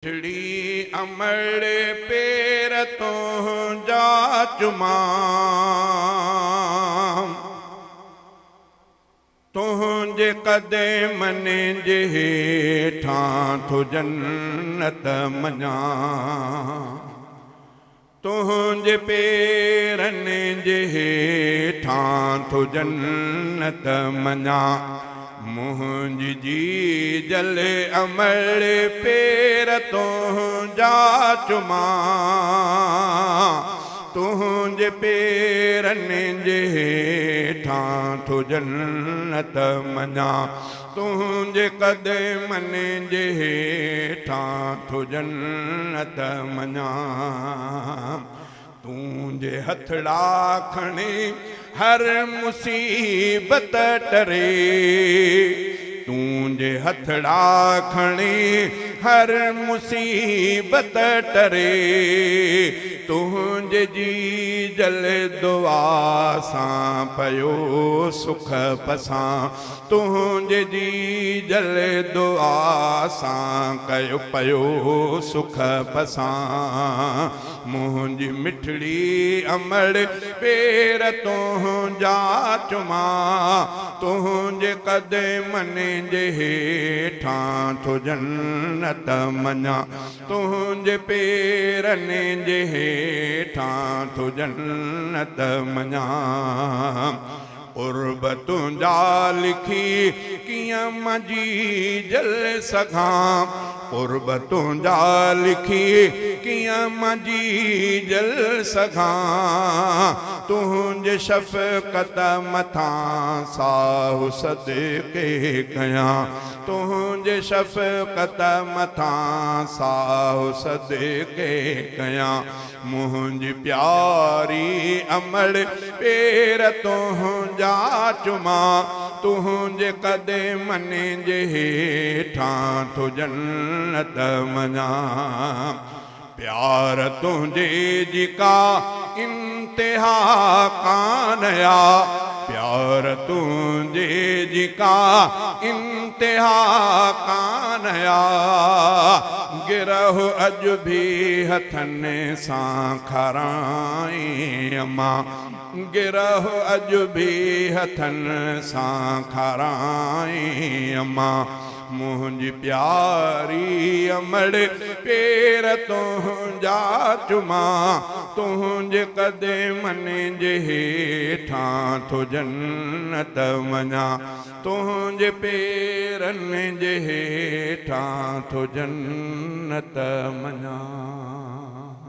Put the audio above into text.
मिठड़ी अमर पेर तुंहिंजा चुमां, तुंहिंजे क़दमनि जे हेठां थो जन्नत मञा, तुंहिंजे पेरनि जे हेठां थो जन्नत मञा। मुंहिंजी जीजल अमर पेर तुंहिंजा चुमां, तुंहिंजे पेरनि जे हेठां थो जन्नत मञा, तुंहिंजे क़दमनि जे हेठां थो जन्नत मञा। तुंहिंजे हथड़ा खणी हर मुसीबत टरे, तुंहिंजे हथड़ा खणी हर मुसीबत टरे, तुंहिंजे जीजल दुआ सां पियो सुख पसां, तुंहिंजे जीजल दुआ सां कयो पियो सुख पसां। मुंहिंजी मिठड़ी अमर पेर तुंहिंजा चुमां, तुंहिंजे क़दमनि जे हेठां थो जन्नत मञा, तुंहिंजे पेरनि जे हेठां थो जन्नत मञा। क़ुर्ब तुंहिंजा लिखी कीअं मां जीजल सघां, क़ुर्ब तुंहिंजा लिखी कीअं मां जीजल सघां, तुंहिंजे शफ़क़त मथां साहु सदके कयां, तुंहिंजे शफ़क़त मथां साहु सदके कयां। मुंहिंजी प्यारी अमर पेर तुंहिंजा चुमां, तुंहिंजे क़दमनि जे हेठां थो जन्नत मञा। प्यार तुंहिंजे जी का इंतिहा कान आ, प्यार तुंहिंजे जी का इंतिहा कान आ, गिरह अॼु बि हथनि सां खाराई अमां, गिरह अॼु बि हथनि सां खाराई अमां। मुंहिंजी प्यारी अमर पेर तुंहिंजा चुमां, तुंहिंजे क़दमनि जे हेठां थो जन्नत मञा, तुंहिंजे पेरनि जे हेठां थो जन्नत मञा।